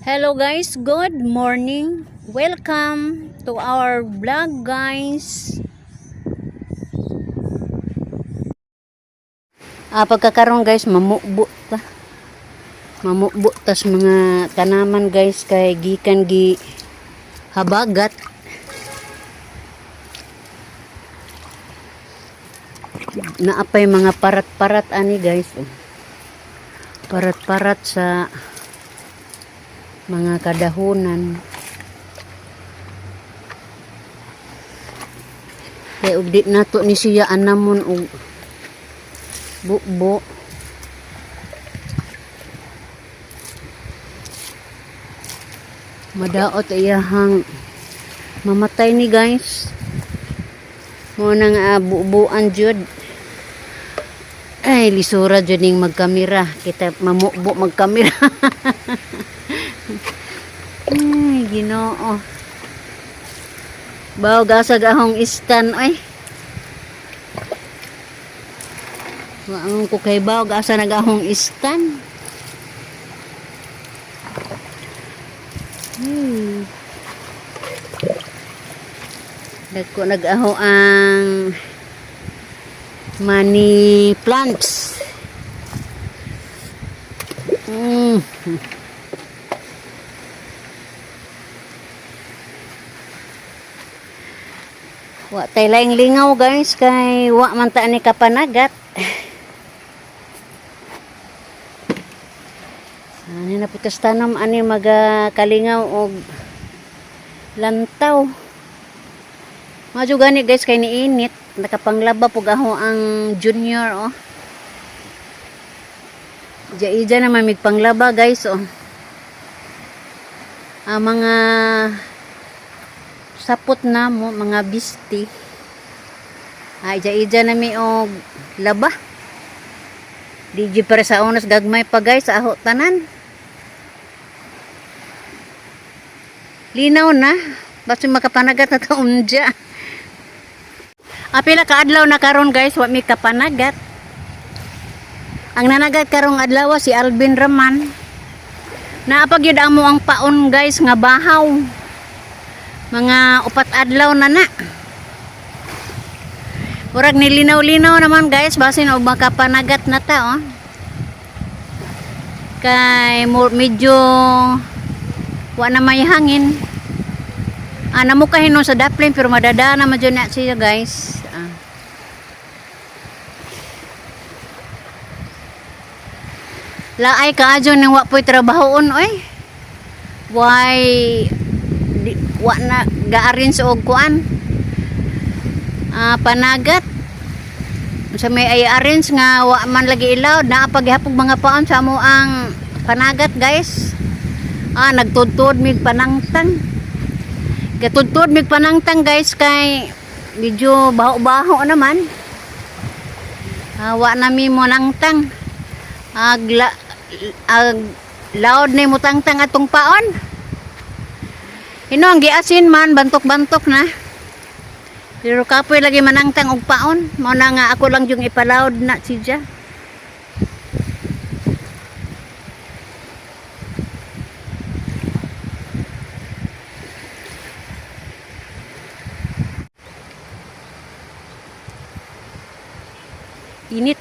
Hello guys, good morning. Welcome to our vlog, guys. Ah, pagkakaroon guys, mamubo ta. Mamubo tas mga tanaman, guys, kay gikan gi habagat. Naapay mga parat-parat ani, guys. Oh. Parat-parat sa mga kadahunan. Kay og di nato ni siya anamon og bubo. Madaot iyahang mamatay ni, guys. Mo nang bubuan jud. Ay, lisura jud ning magkamera. Kita mamubo magkamera. Ay, Ginoo. Baw gasag ahong istan ay. Wa ko kay baw gasa nagahong istan. Dagko nag-aho ang money plants. Wa tay laing lingaw, guys, kay wa man ta ni kapanagat. Ani na putas tanom ani maga kalingaw og lantaw. Madyo gani, guys, kay niinit, nakapanglaba pug aho ang junior oh. Ija naman mig panglaba, guys, oh. Ang mga sapot na mo, mga bisti. Ay, ija na mi og laba. Di jud para sa unos gagmay pa, guys, aho tanan. Linaw na. Basta makapanagat na ta unja. Apila ka adlaw na karon, guys, wa mi kapanagat. Ang nanagat karong adlaw si Alvin Raman. Naapag yun amo ang paon, guys, nga bahaw. Mga 4 adlaw na na. Murag nilinaw-linaw naman, guys, basin og makapanagat na ta oh. Kay medyo wa na may hangin. Ah, namukahin sa daplin pero madada naman dyan na siya, guys. Ah. Laay ka adyo nang wa po'y trabahoon oy. Why di, wa na gaarin sa og kuan. Ah, panagat. Sa may ay arrange nga wa man lagi ilaw naa paghapog mga paon sa amo ang panagat, guys. Ah, nagtudtod mig panangtang. Gatudtod mig panangtang, guys, kay medyo baho-baho naman. Ah, wa na mi mo nangtang. Ag, la, ag loud na mutangtang atong paon. Ino ang giasin man bantok-bantok na. Pero kapoy lagi manangtang og paon. Mao na nga ako lang yung ipalawd na siya. Init.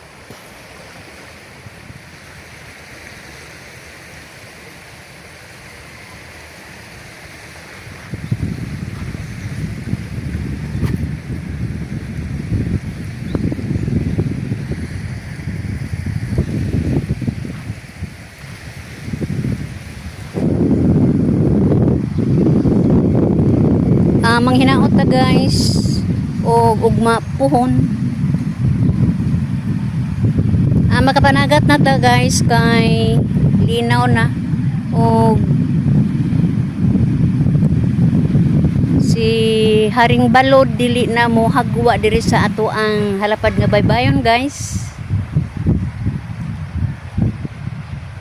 Ah, manghinaot ta, guys, og ugma puhon. Ah, makapanagat na ta, guys, kay linaw na og si Haring Balod dili na mo hagwa diri sa ato ang halapad nga baybayon, guys.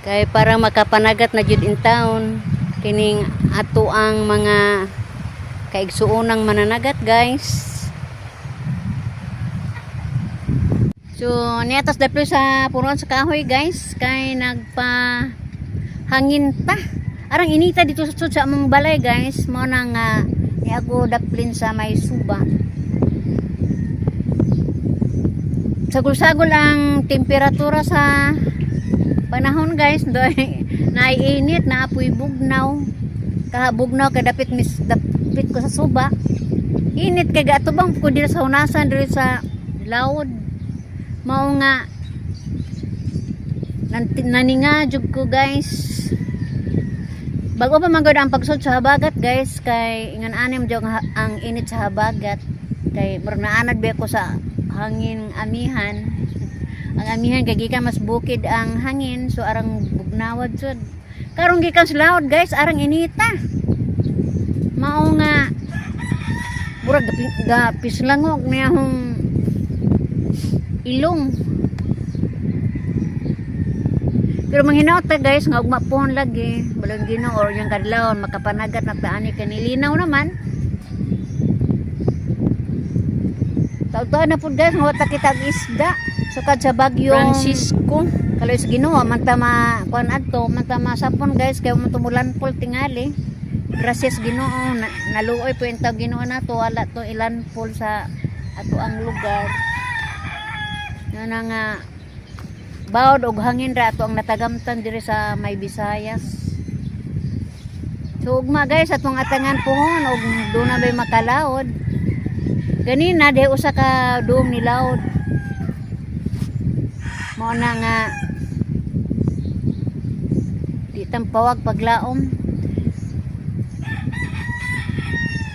Kay para makapanagat na jud in town kining ato ang mga kaigsuonang mananagat, guys. So, niatas daplo sa punuan sa kahoy, guys, kay nagpa hangin ta. Arang inita dito sa among balay, guys. Mao na nga ni ako daplin sa may suba. Sagol-sagol ang temperatura sa panahon, guys. Doy naiinit na apoy bugnaw. Kahabugnaw kay dapit mis dapit ko sa suba. Init kay gaatubang ko diri sa hunasan diri sa lawod. Mao nga naninga jud ko, guys. Bago pa man gud ang pagsud sa habagat, guys, kay ingan anim jud ang init sa habagat kay murag naanad ba ko sa hangin amihan. Ang amihan kay gikan mas bukid ang hangin, so arang bugnawad jud. Karon gikan sa laod, guys, arang inita. Mao nga murag gapislangog niya akong ilong. Pero manghinaot ta, guys, nga ugma pohon lagi, balon Ginoo or yung kadlawon makapanagat na ta ani kay nilinaw naman. Taud-taud na pud, guys, nga wa ta kita og isda. Sukad sa bagyong Francisco. Kaloy sa Ginoo man ta ma kuan adto, man ta masapon, guys, kay man tumulanpol tingali. Gracias Ginoo na, naluoy po yung tawag Ginoo nato, wala to ilanpol sa ato ang lugar. Nga na nga bawod og hangin ra ato ang natagamtan diri sa may Visayas. So ugma, guys, atong atangan pohon og doon na bay makalaod. Ganina di usa ka duong nilaod. Mao na nga di tampawag paglaom.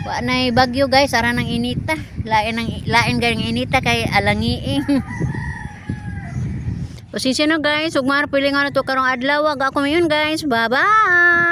Wa nay bagyo, guys, ara nang inita. Lain ang lain ganing inita kay alangiing. Pasensya na, guys, ug maar pilingan na to karong adlaw. Ako mayon, guys. Bye-bye.